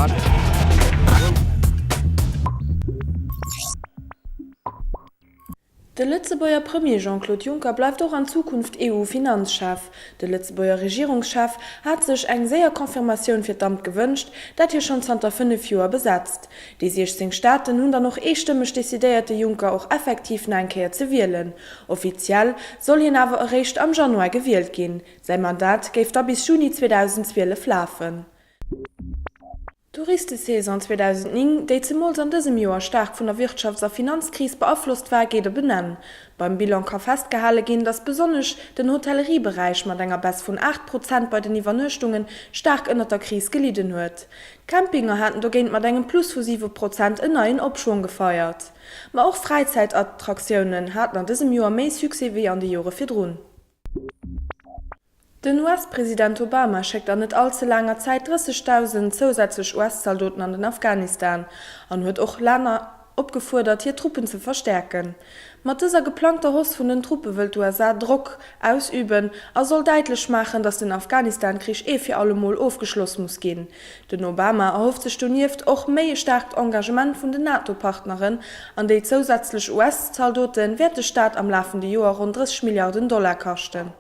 De Lëtzebuerger Premier Jean-Claude Juncker bleift och an Zukunft EU-Finanzchef. De Lëtzebuerger Regierungschef hat sech eng séier Confirmatioun fir d'Amt gewënscht, dat hie schonn zanter 5 Joer besetzt. Déi 16 Staaten hunn dann och eestëmmeg decidéiert, de Juncker och effektiv nach eng Kéier ze wielen. Offiziell soll hien awer eréischt am Januar gewielt ginn. Säi Mandat géif da bis Juni 2012 lafen. D'Touristesaison 2009, déi zemools an dësem Joer staark vun der Wirtschafts a Finanzkris beaflosst war, geet op en Enn. Beim Bilan ka festgehale ginn, datt besonnesch den Hotellerieberäich mat enger Baisse vun 8 Prozent bei den Iwwernuechtunge staark ënnert der Kris gelidden huet. D'Campinger haten dogéint mat engem Plus vu 7 Prozent en neien Opschwong gefeiert. Ma och Fräizäitattraktiounen haten an dësem Joer méi Succès wéi an de Jore virdrun. Den US-President Obama schéckt an net all ze laanger Zäit 30.000 zousätzlech US-Zaldoten an den Afghanistan an huet och Länner opgefuerdert, hir Truppen ze verstäerken. Mat dëser geplangter Hausse vun den Truppe wëll d'USA Drock ausüben a soll däitlech maachen, datt den Afghanistan-Krich ee fir allemol ofgeschloss muss ginn. Den Obama erhofft sech donieft och méi e staarkt Engagement vun den NATO-Partneren an déi zousätzlech US-Zaldote wäert de Staat am lafende Joer ronn 30 Milliarden Dollar kaschten.